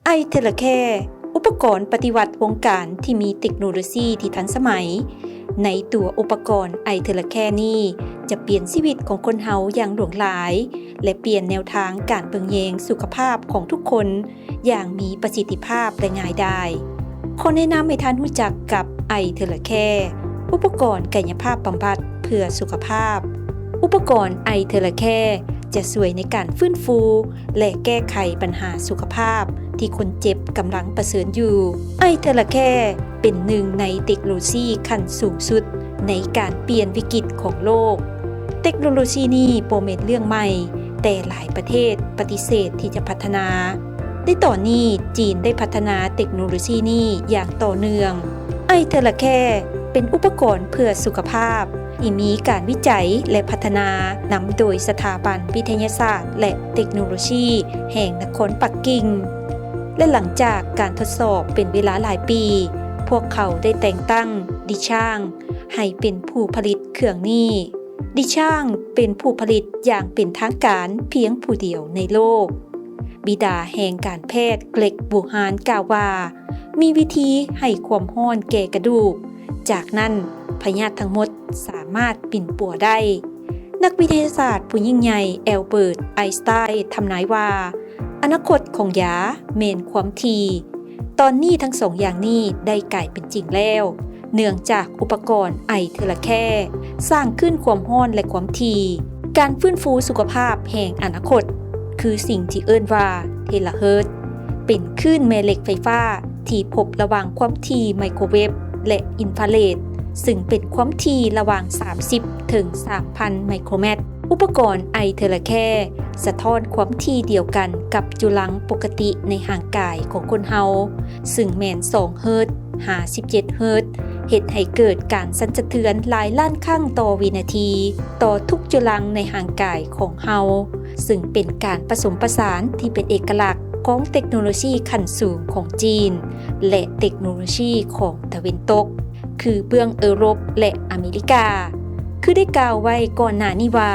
ไอเทเลแคร์ อุปกรณ์ปฏิวัติวงการที่มีเทคโนโลยีที่ทันสมัย ในตัวอุปกรณ์ไอเทเลแคร์นี้จะเปลี่ยนชีวิตของคนเฮาอย่างหลวงหลาย และเปลี่ยนแนวทางการเบิ่งแยงสุขภาพของทุกคนอย่างมีประสิทธิภาพและง่ายดาย ขอแนะนำให้ท่านรู้จักกับไอเทเลแคร์ อุปกรณ์กายภาพบำบัดเพื่อสุขภาพ อุปกรณ์ไอเทเลแคร์จะช่วยในการฟื้นฟู และแก้ไขปัญหาสุขภาพที่คนเจ็บกำลังเผชิญอยู่ ไอเทเลแคร์เป็นหนึ่งในเทคโนโลยีขั้นสูงสุดในการเปลี่ยนวิกฤตของโลก เทคโนโลยีนี้บ่แม่นเรื่องใหม่ แต่หลายประเทศปฏิเสธที่จะพัฒนา ในตอนนี้จีนได้พัฒนาเทคโนโลยีนี้อย่างต่อเนื่อง ไอเทเลแคร์เป็นอุปกรณ์เพื่อสุขภาพ ที่มีการวิจัยและพัฒนานำโดยสถาบันวิทยาศาสตร์และเทคโนโลยีแห่งนครปักกิ่ง และหลังจากการทดสอบเป็นเวลาหลายปี พวกเขาได้แต่งตั้งดีช่างให้เป็นผู้ผลิตเครื่องนี้ ดีช่างเป็นผู้ผลิตอย่างเป็นทางการเพียงผู้เดียวในโลก บิดาแห่งการแพทย์เกร็ก บูฮาน กล่าวว่า มีวิธีให้ความร้อนแก่กระดูก จากนั้นพยาธิทั้งหมดสามารถปิ่นปัวได้ นักวิทยาศาสตร์ผู้ยิ่งใหญ่แอลเบิร์ต ไอน์สไตน์ทำนายว่า อนาคตของยาแม่นความถี่ ตอนนี้ทั้งสองอย่างนี้ได้กลายเป็นจริงแล้ว เนื่องจากอุปกรณ์ไอเทเลแคร์สร้างขึ้นความร้อนและความถี่ การฟื้นฟูสุขภาพแห่งอนาคต คือสิ่งที่เอิ้นว่าเทเลเฮิรตซ์ เป็นคลื่นแม่เหล็กไฟฟ้าที่พบระหว่างความถี่ไมโครเวฟและอินฟราเรด ซึ่งเป็นความถี่ระหว่าง สามสิบ ถึง สามพัน ไมโครแมต อุปกรณ์ไอเทเลแคร์สะท้อนความถี่เดียวกันกับจุลังปกติในร่างกายของคนเฮา ซึ่งแม่น สอง เฮิรตซ์ หา สิบเจ็ด เฮิรตซ์ เฮ็ดให้เกิดการสั่นสะเทือนหลายล้านครั้งต่อวินาที ต่อทุกจุลังในร่างกายของเฮา ซึ่งเป็นการผสมผสานที่เป็นเอกลักษณ์ของเทคโนโลยีขั้นสูงของจีน และเทคโนโลยีของตะเว็นตก คือเบื้องเอโรปและอเมริกา คือได้กล่าวไว้ก่อนหน้านี้ว่า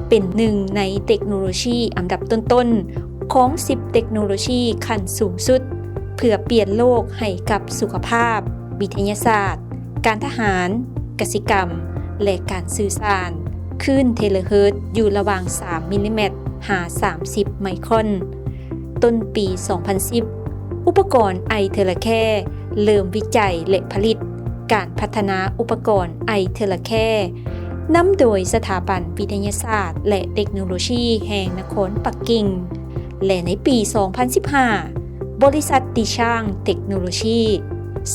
เป็นหนึ่งในเทคโนโลยีอันดับต้นๆ ของ สิบ เทคโนโลยีขั้นสูงสุด เพื่อเปลี่ยนโลกให้กับสุขภาพ วิทยาศาสตร์ การทหาร กสิกรรม และการสื่อสาร คลื่นเทเลเฮิรตซ์อยู่ระหว่าง สาม มิลลิเมตร หา สามสิบ ไมครอน ต้นปี สองพันสิบ อุปกรณ์ไอเทเลแคร์เริ่มวิจัยและผลิต การพัฒนาอุปกรณ์ไอเทเลแคร์ นำโดยสถาบันวิทยาศาสตร์และเทคโนโลยีแห่งนครปักกิ่ง และในปี สองพันสิบห้า บริษัทดีช่างเทคโนโลยี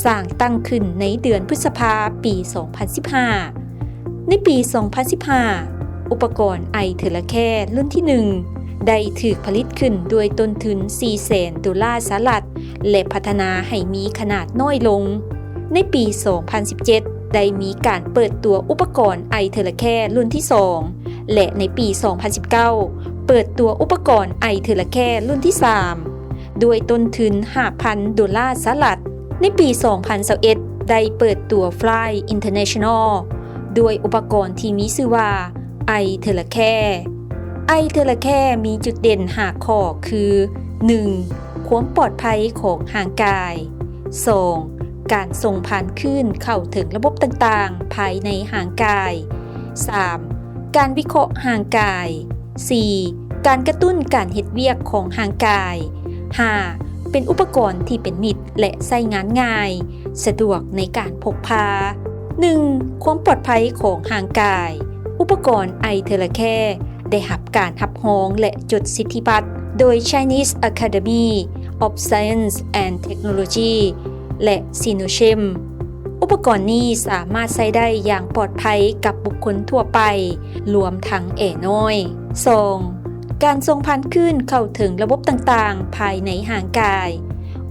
สร้างตั้งขึ้นในเดือนพฤษภาปี สองพันสิบห้า ในปี สองพันสิบห้า อุปกรณ์ไอเทเลแคร์รุ่นที่หนึ่ง ได้ถูกผลิตขึ้นด้วยต้นทุน สี่แสน ดอลลาร์สหรัฐ และพัฒนาให้มีขนาดน้อยลง ในปี สองพันสิบเจ็ด ได้มีการเปิดตัวอุปกรณ์ไอเทเลแคร์รุ่นที่สอง และในปี สองพันสิบเก้า เปิดตัวอุปกรณ์ไอเทเลแคร์รุ่นที่สาม ด้วยต้นทุน ห้าพัน ดอลลาร์สหรัฐ ในปี สองพันสิบเอ็ด ได้เปิดตัว Fly International ด้วยอุปกรณ์ที่มีชื่อว่า ไอเทเลแคร์ ไอเทเลแคร์มีจุดเด่น ห้า ข้อ คือ หนึ่ง ความปลอดภัยของร่างกาย สอง การส่งผ่านคลื่นเข้าถึงระบบต่างๆ ภายในร่างกาย สาม การวิเคราะห์ร่างกาย สี่ การกระตุ้นการเฮ็ดเวียกของร่างกาย ห้า เป็นอุปกรณ์ที่เป็นมิตรและใช้งานง่าย สะดวกในการพกพา หนึ่ง ความปลอดภัยของร่างกาย อุปกรณ์ไอเทเลแคร์ได้รับการรับรองและจดสิทธิบัตรโดย Chinese Academy of Science and Technology และ Sinochem อุปกรณ์นี้สามารถใช้ได้อย่างปลอดภัยกับบุคคลทั่วไป รวมทั้งแอน้อย สอง การส่งผ่านคลื่นเข้าถึงระบบต่างๆ ภายในร่างกาย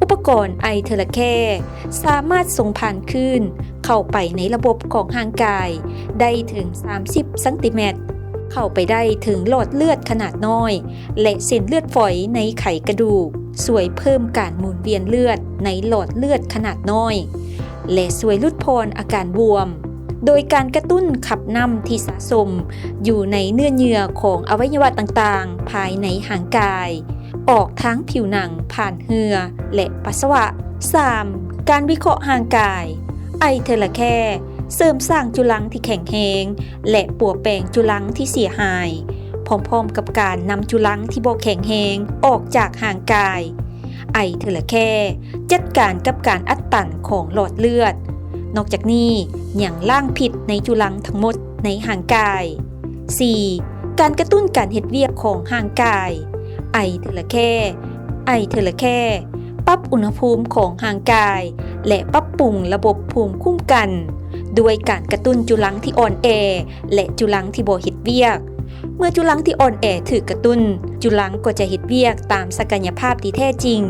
อุปกรณ์ไอเทเลแคร์สามารถส่งผ่านคลื่นเข้าไปในระบบของร่างกายได้ถึง สามสิบ เซนติเมตร เข้าไปได้ถึงหลอดเลือดขนาดน้อย และเส้นเลือดฝอยในไขกระดูก ช่วยเพิ่มการหมุนเวียนเลือดในหลอดเลือดขนาดน้อย และช่วยลดผ่อนอาการบวม โดยการกระตุ้นขับน้ำที่สะสมอยู่ในเนื้อเยื่อของอวัยวะต่างๆ ภายในร่างกาย ອອກທາງຜິວໜັງຜ່ານເຫື່ອ ແລະ ປັດສະວະ. ສາມ ການວິເຄາະຮ່າງກາຍ. ໄອເທີລາແຄເສີມສ້າງຈຸລັງທີ່ແຂງແຮງ ແລະ ປົວແປງຈຸລັງທີ່ເສຍຫາຍ ພ້ອມໆກັບການນຳຈຸລັງທີ່ບໍ່ແຂງແຮງອອກຈາກຮ່າງກາຍ. ໄອເທີລາແຄຈັດການກັບການອັດຕັນຂອງຫຼອດເລືອດ. ນອກຈາກນີ້ຍັງລ້າງພິດໃນຈຸລັງທັງໝົດໃນຮ່າງກາຍ. ສີ່ ການກະຕຸ້ນການເຮັດວຽກຂອງຮ່າງກາຍ. ໄອເທີລາແຄ ໄອເທີລາແຄປັບອຸນຫະພູມຂອງຮ່າງກາຍ ແລະ ປັບປຸງລະບົບພູມຄຸ້ມກັນ ດ້ວຍການກະຕຸ້ນຈຸລັງທີ່ອ່ອນແອ ແລະ ຈຸລັງທີ່ບໍ່ເຮັດວຽກ. ເມື່ອຈຸລັງທີ່ອ່ອນແອຖືກກະຕຸ້ນ, ຈຸລັງກໍຈະເຮັດວຽກຕາມສັກກະຍະພາບທີ່ແທ້ຈິງ,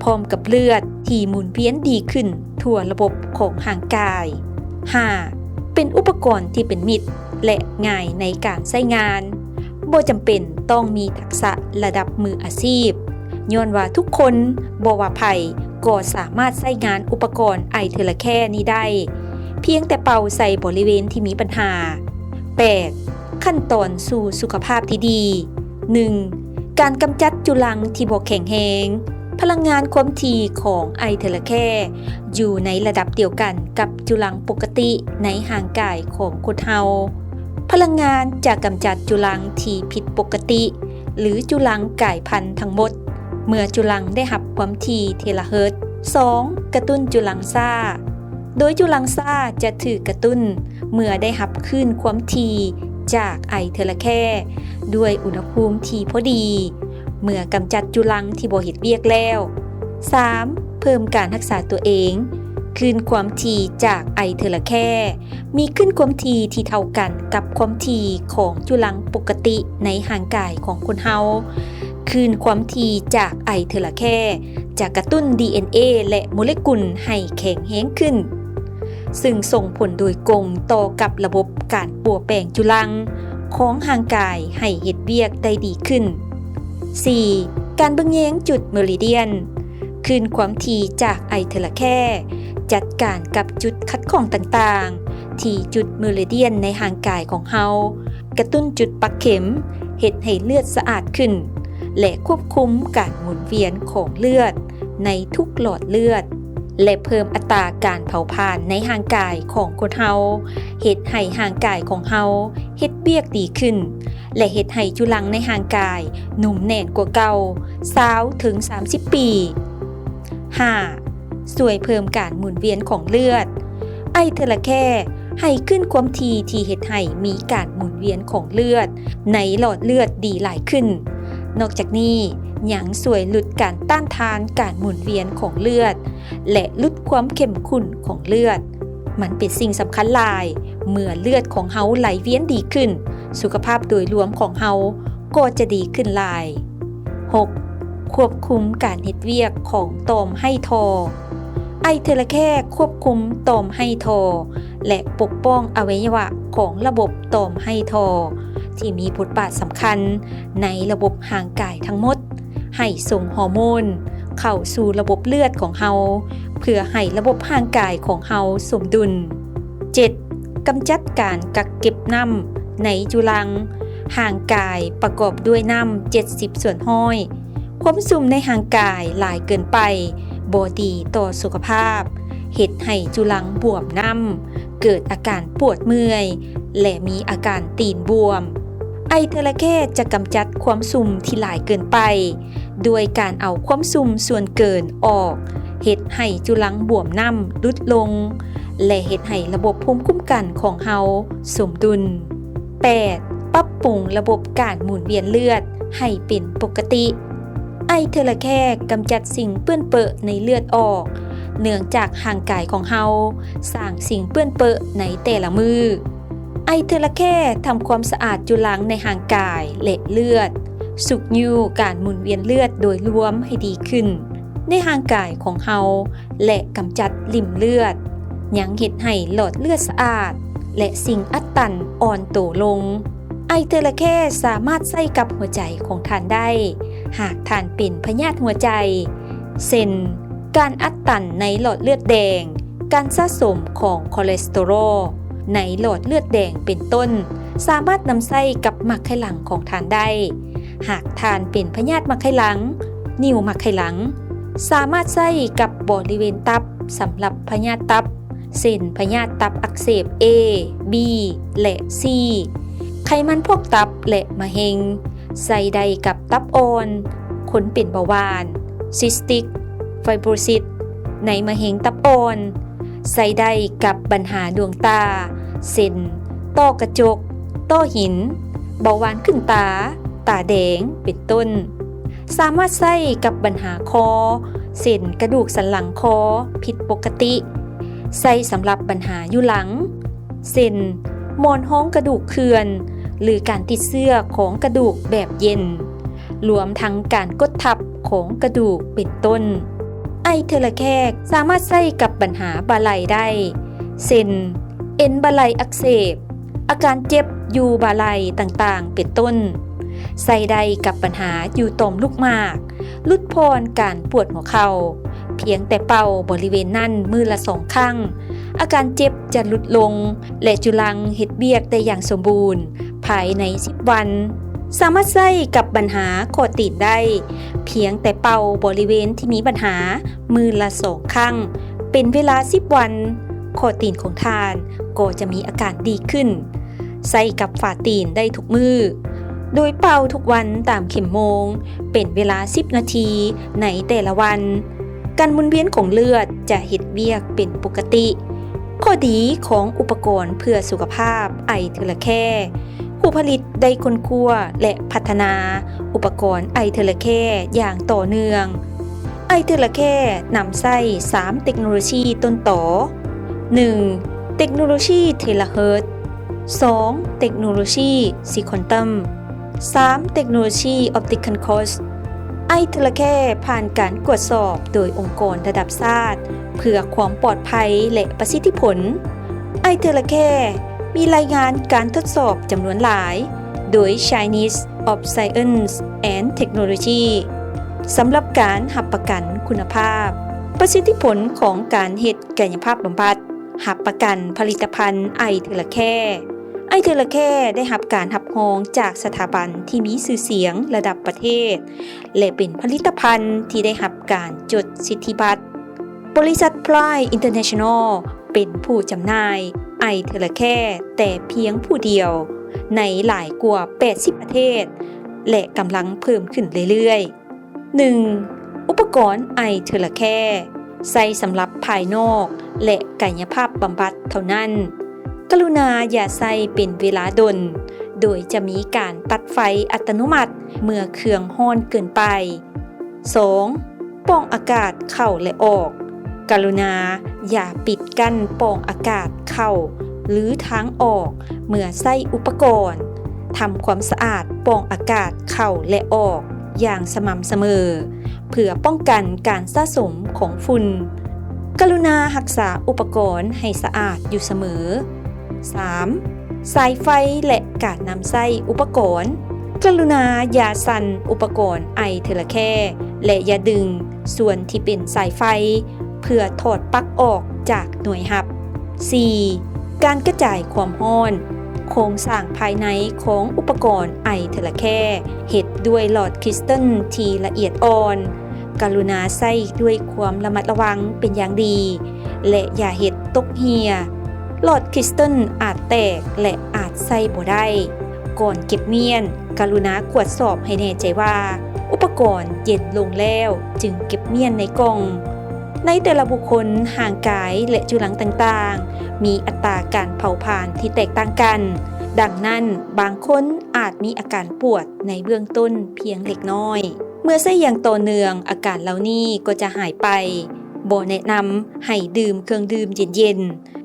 ພ້ອມກັບເລືອດທີ່ໝູນວຽນດີຂຶ້ນທົ່ວລະບົບຂອງຮ່າງກາຍ. ຫ້າ ເປັນອຸປະກອນທີ່ເປັນມິດ ແລະ ງ່າຍໃນການໃຊ້ງານ, ບໍ່ຈຳເປັນຕ້ອງມີທັກສະລະດັບມືອາຊີບ, ຍ້ອນວ່າທຸກຄົນ, ບໍ່ວ່າໃຜ, ກໍສາມາດໃຊ້ງານອຸປະກອນໄອເທີລາແຄນີ້ໄດ້, ພຽງແຕ່ເປົ່າໃສ່ບໍລິເວນທີ່ມີບັນຫາ. ແປດ ຂັ້ນຕອນສູ່ສຸຂະພາບທີ່ດີ. ໜຶ່ງ ການກຳຈັດຈຸລັງທີ່ບໍ່ແຂງແຮງ. ພະລັງງານຄວາມຖີ່ຂອງໄອເທີລາແຄຢູ່ໃນລະດັບດຽວກັນກັບຈຸລັງປົກກະຕິໃນຮ່າງກາຍຂອງຄົນເຮົາ. ພະລັງງານຈະກຳຈັດຈຸລັງທີ່ຜິດປົກກະຕິ ຫຼື ຈຸລັງກາຍພັນທັງໝົດ ເມື່ອຈຸລັງໄດ້ຮັບຄວາມຖີ່ເທລາເຮີດ. ສອງ ກະຕຸ້ນຈຸລັງຊ້າ. ໂດຍຈຸລັງຊ້າຈະຖືກກະຕຸ້ນເມື່ອໄດ້ຮັບຄື້ນຄວາມຖີ່ຈາກໄອເທີລາແຄ ດ້ວຍອຸນຫະພູມທີ່ພໍດີ ເມື່ອກຳຈັດຈຸລັງທີ່ບໍ່ເຮັດວຽກແລ້ວ. ສາມ ເພີ່ມການຮັກສາຕົວເອງ. ຄື້ນຄວາມຖີ່ຈາກໄອເທີລາແຄ ມີຄື້ນຄວາມຖີ່ທີ່ເທົ່າກັນກັບຄວາມຖີ່ຂອງຈຸລັງປົກກະຕິໃນຮ່າງກາຍຂອງຄົນເຮົາ. ຄື້ນຄວາມຖີ່ຈາກໄອເທີລາແຄຈະກະຕຸ້ນດີເອັນເອ ແລະ ໂມເລກຸນໃຫ້ແຂງແຮງຂຶ້ນ, ຊຶ່ງສົ່ງຜົນໂດຍກົງຕໍ່ກັບລະບົບການປົວແປງຈຸລັງຂອງຮ່າງກາຍໃຫ້ເຮັດວຽກໄດ້ດີຂຶ້ນ. ສີ່ ການເບິ່ງແຍງຈຸດເມີຣິດຽນ. ຄື້ນຄວາມຖີ່ຈາກໄອເທີລາແຄຈັດການກັບຈຸດຂັດຂ້ອງຕ່າງໆ ທີ່ຈຸດເມີຣິດຽນໃນຮ່າງກາຍຂອງເຮົາ, ກະຕຸ້ນຈຸດປັກເຂັມ, ເຮັດໃຫ້ເລືອດສະອາດຂຶ້ນ ແລະ ຄວບຄຸມການໝູນວຽນຂອງເລືອດໃນທຸກຫຼອດເລືອດ ແລະ ເພີ່ມອັດຕາການເຜົາຜານໃນຮ່າງກາຍຂອງຄົນເຮົາ, ເຮັດໃຫ້ຮ່າງກາຍຂອງເຮົາເຮັດວຽກດີຂຶ້ນ ແລະ ເຮັດໃຫ້ຈຸລັງໃນຮ່າງກາຍໜຸ່ມແໜ້ນກວ່າເກົ່າ ຊາວເຖິງສາມສິບປີ. ຫ້າ ຊ່ວຍເພີ່ມການໝູນວຽນຂອງເລືອດ. ໄອເທີລາແຄໃຫ້ຂຶ້ນຄວາມຖີ່ທີ່ເຮັດໃຫ້ມີການໝູນວຽນຂອງເລືອດໃນຫຼອດເລືອດດີຫຼາຍຂຶ້ນ. ນອກຈາກນີ້ຍັງຊ່ວຍຫຼຸດການຕ້ານທານການໝູນວຽນຂອງເລືອດ ແລະ ຫຼຸດຄວາມເຂັ້ມຂຸ້ນຂອງເລືອດ. ມັນເປັນສິ່ງສຳຄັນຫຼາຍ, ເມື່ອເລືອດຂອງເຮົາໄຫຼວຽນດີຂຶ້ນ, ສຸຂະພາບໂດຍລວມຂອງເຮົາກໍຈະດີຂຶ້ນຫຼາຍ. ຫົກ ຄວບຄຸມການເຮັດວຽກຂອງຕ່ອມໄຮ້ທໍ່. ໄອເທີລາແຄຄວບຄຸມຕ່ອມໄຮ້ທໍ່ ແລະ ປົກປ້ອງອະໄວຍະວະຂອງລະບົບຕ່ອມໄຮ້ທໍ່ ທີ່ມີບົດບາດສຳຄັນໃນລະບົບຮ່າງກາຍທັງໝົດ ໃຫ້ສົ່ງຮໍໂມນເຂົ້າສູ່ລະບົບເລືອດຂອງເຮົາ ເພື່ອໃຫ້ລະບົບຮ່າງກາຍຂອງເຮົາສົມດຸນ. ເຈັດ ກຳຈັດການກັກເກັບນ້ຳໃນຈຸລັງ. ຮ່າງກາຍປະກອບດ້ວຍນ້ຳເຈັດສິບສ່ວນຮ້ອຍ. ຄວາມຊຸ່ມໃນຮ່າງກາຍຫຼາຍເກີນໄປບໍ່ດີຕໍ່ສຸຂະພາບ, ເຮັດໃຫ້ຈຸລັງບວມນ້ຳ, ເກີດອາການປວດເມື່ອຍ ແລະ ມີອາການຕີນບວມ. ໄອເທີລາແຄຈະກຳຈັດຄວາມຊຸ່ມທີ່ຫຼາຍເກີນໄປ ດ້ວຍການເອົາຄວາມຊຸ່ມສ່ວນເກີນອອກ, ເຮັດໃຫ້ຈຸລັງບວມນ້ຳຫຼຸດລົງ ແລະ ເຮັດໃຫ້ລະບົບພູມຄຸ້ມກັນຂອງເຮົາສົມດຸນ. ແປດ ປັບປຸງລະບົບການໝູນວຽນເລືອດໃຫ້ເປັນປົກກະຕິ. ໄອເທີລາແຄກຳຈັດສິ່ງເປື້ອນເປິໃນເລືອດອອກ, ເນື່ອງຈາກຮ່າງກາຍຂອງເຮົາສ້າງສິ່ງເປື້ອນເປິໃນແຕ່ລະມື້. ໄອເທີລາແຄທຳຄວາມສະອາດຈຸລັງໃນຮ່າງກາຍ ແລະ ເລືອດ, ຊຸກຍູ້ການໝູນວຽນເລືອດໂດຍລວມໃຫ້ດີຂຶ້ນໃນຮ່າງກາຍຂອງເຮົາ ແລະ ກຳຈັດລິ້ມເລືອດ, ຍັງເຮັດໃຫ້ຫຼອດເລືອດສະອາດ ແລະ ສິ່ງອັດຕັນອ່ອນໂຕລົງ. ໄອເທີລາແຄສາມາດໃຊ້ກັບຫົວໃຈຂອງທ່ານໄດ້ ຫາກທ່ານເປັນພະຍາດຫົວໃຈ, ເຊັ່ນ ການອັດຕັນໃນຫຼອດເລືອດແດງ, ການສະສົມຂອງຄໍເລສເຕີຣອລໃນຫຼອດເລືອດແດງເປັນຕົ້ນ, ສາມາດນຳໃຊ້ກັບໝາກໄຂ່ຫຼັງຂອງທ່ານໄດ້. ຫາກທ່ານເປັນພະຍາດໝາກໄຂ່ຫຼັງ, ໜິວໝາກໄຂ່ຫຼັງ, ສາມາດໃຊ້ກັບບໍລິເວນຕັບສຳລັບພະຍາດຕັບ ເຊັ່ນ ພະຍາດຕັບອັກເສບ A, B ແລະ C, ໄຂມັນພອກຕັບ ແລະ ມະເຮັງ, ໃຊ້ໄດ້ກັບຕັບອ່ອນ, ຄົນເປັນເບົາຫວານ, ຊິສຕິກໄຟໂບຣຊິດ ໃນມະເຮັງຕັບອ່ອນ, ໃຊ້ໄດ້ກັບບັນຫາດວງຕາ ເຊັ່ນ ຕ້ອກະຈົກ, ຕ້ອຫີນ, ເບົາຫວານຂຶ້ນຕາ, ຕາແດງ ເປັນຕົ້ນ. ສາມາດໃຊ້ກັບບັນຫາຄໍ ເຊັ່ນ ກະດູກສັນຫຼັງຄໍຜິດປົກກະຕິ, ໃຊ້ສຳລັບບັນຫາຢູ່ຫຼັງ ເຊັ່ນ ໝອນຮອງກະດູກເຄື່ອນ ຫຼື ການຕິດເຊື້ອຂອງກະດູກແບບເຢັນ, ລວມທັງການກົດທັບຂອງກະດູກ ເປັນຕົ້ນ. ໄອເທີລະແຄກສາມາດໃຊ້ກັບບັນຫາບ່າໄຫຼ່ໄດ້ ເຊັ່ນ ເອັນບ່າໄຫຼ່ອັກເສບ, ອາການເຈັບຢູ່ບ່າໄຫຼ່ຕ່າງໆ ເປັນຕົ້ນ. ໃຊ້ໄດ້ກັບບັນຫາຢູ່ຕ່ອມລູກໝາກ, ຫຼຸດຜ່ອນການປວດຫົວເຂົ່າ. ພຽງແຕ່ເປົ່າບໍລິເວນນັ້ນມື້ລະສອງຄັ້ງ, ອາການເຈັບຈະຫຼຸດລົງ ແລະ ຈຸລັງເຮັດວຽກໄດ້ຢ່າງສົມບູນພາຍໃນສິບວັນ. ສາມາດໃຊ້ກັບບັນຫາຂໍ້ຕີນໄດ້, ພຽງແຕ່ເປົ່າບໍລິເວນທີ່ມີບັນຫາມື້ລະສອງຄັ້ງ ເປັນເວລາສິບວັນ, ຂໍ້ຕີນຂອງທ່ານກໍຈະມີອາການດີຂຶ້ນ. ໃຊ້ກັບຝາຕີນໄດ້ທຸກມື້, ໂດຍເປົ່າທຸກວັນຕາມເຂັມໂມງ ເປັນເວລາສິບນາທີໃນແຕ່ລະວັນ. ການໝູນວຽນຂອງເລືອດຈະເຮັດວຽກເປັນປົກກະຕິ. ຂໍ້ດີຂອງອຸປະກອນເພື່ອສຸຂະພາບໄອເທີລະແຄ ຜູ້ຜະລິດໄດ້ຄົ້ນຄວ້າ ແລະ ພັດທະນາອຸປະກອນໄອເທີລະແຄຢ່າງຕໍ່ເນື່ອງ. ໄອເທີລະແຄນຳໃຊ້ສາມເຕັກໂນໂລຊີຕົ້ນຕໍ. ໜຶ່ງ ເຕັກໂນໂລຊີເທລາເຮີດ, ສອງ ເຕັກໂນໂລຊີຊີຄວອນຕັມ, ສາມ ເຕັກໂນໂລຊີອອບຕິກເຄິນຄອສ. ໄອເທີລະແຄຜ່ານການກວດສອບໂດຍອົງກອນລະດັບຊາດເພື່ອຄວາມປອດໄພ ແລະ ປະສິດທິຜົນ. ໄອເທີລະແຄມີລາຍງານການທົດສອບຈຳນວນຫຼາຍ ໂດຍ Chinese of Science and Technology ສຳລັບການຮັບປະກັນຄຸນນະພາບ, ປະສິດທິຜົນຂອງການເຮັດກາຍະພາບບຳບັດ, ຮັບປະກັນຜະລິດຕະພັນໄອເທີລະແຄ. ໄອເທີລະແຄໄດ້ຮັບການຮັບຮອງຈາກສະຖາບັນທີ່ມີຊື່ສຽງລະດັບປະເທດ ແລະ ເປັນຜະລິດຕະພັນທີ່ໄດ້ຮັບການຈົດສິດທິບັດ. ບໍລິສັດ Pride International ເປັນຜູ້ຈຳໜ່າຍໄອເທີລະແຄແຕ່ພຽງຜູ້ດຽວໃນຫຼາຍກວ່າແປດສິບປະເທດ ແລະ ກຳລັງເພີ່ມຂຶ້ນເລື້ອຍໆ. ໜຶ່ງ ອຸປະກອນໄອເທີລະແຄ ໃຊ້ສຳລັບພາຍນອກ ແລະ ກາຍະພາບບຳບັດເທົ່ານັ້ນ. ກະລຸນາຢ່າໃຊ້ເປັນເວລາດົນ, ໂດຍຈະມີການຕັດໄຟອັດຕະໂນມັດເມື່ອເຄື່ອງຮ້ອນເກີນໄປ. ສອງ ປ່ອງອາກາດເຂົ້າ ແລະ ອອກ. ກະລຸນາຢ່າປິດກັ້ນປ່ອງອາກາດເຂົ້າ ຫຼື ທາງອອກເມື່ອໃຊ້ອຸປະກອນ. ທຳຄວາມສະອາດປ່ອງອາກາດເຂົ້າ ແລະ ອອກຢ່າງສະໝ່ຳສະເໝີ ເພື່ອປ້ອງກັນການສະສົມຂອງຝຸ່ນ. ກະລຸນາຮັກສາອຸປະກອນໃຫ້ສະອາດຢູ່ສະເໝີ. ສາມ ສາຍໄຟ ແລະ ການນຳໃຊ້ອຸປະກອນ. ກະລຸນາຢ່າສັ່ນອຸປະກອນໄອເທີລະແຄ ແລະ ຢ່າດຶງສ່ວນທີ່ເປັນສາຍໄຟ ເພື່ອຖອດປັກອອກຈາກໜ່ວຍຮັບ. ສີ່ ການກະຈາຍຄວາມຮ້ອນ. ໂຄງສ້າງພາຍໃນຂອງອຸປະກອນໄອເທີລະແຄເຮັດດ້ວຍຫຼອດຄຣິສຕັນທີ່ລະອຽດອ່ອນ. ກະລຸນາໃຊ້ດ້ວຍຄວາມລະມັດລະວັງເປັນຢ່າງດີ ແລະ ຢ່າເຮັດຕົກເຮ່ຍ. ຫຼອດຄຣິສຕັນອາດແຕກ ແລະ ອາດໃຊ້ບໍ່ໄດ້. ກ່ອນເກັບມ້ຽນ, ກະລຸນາກວດສອບໃຫ້ແນ່ໃຈວ່າອຸປະກອນເຢັນລົງແລ້ວຈຶ່ງເກັບມ້ຽນໃນກ່ອງ. ໃນແຕ່ລະບຸກຄົນ, ຮ່າງກາຍ ແລະ ຈຸລັງຕ່າງໆ ມີອັດຕາການເຜົາຜານທີ່ແຕກຕ່າງກັນ. ດັ່ງນັ້ນ, ບາງຄົນອາດມີອາການປວດໃນເບື້ອງຕົ້ນພຽງເລັກນ້ອຍ. ເມື່ອໃຊ້ຢ່າງຕໍ່ເນື່ອງ, ອາການເຫຼົ່ານີ້ກໍຈະຫາຍໄປ. ບໍ່ແນະນຳໃຫ້ດື່ມເຄື່ອງດື່ມເຢັນ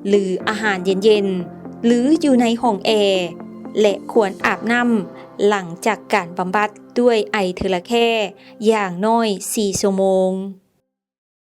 ໆ ຫຼື ອາຫານເຢັນໆ ຫຼື ຢູ່ໃນຫ້ອງແອ ແລະ ຄວນອາບນ້ຳຫຼັງຈາກການບຳບັດດ້ວຍໄອເທີລະແຄຢ່າງໜ້ອຍສີ່ຊົ່ວໂມງ.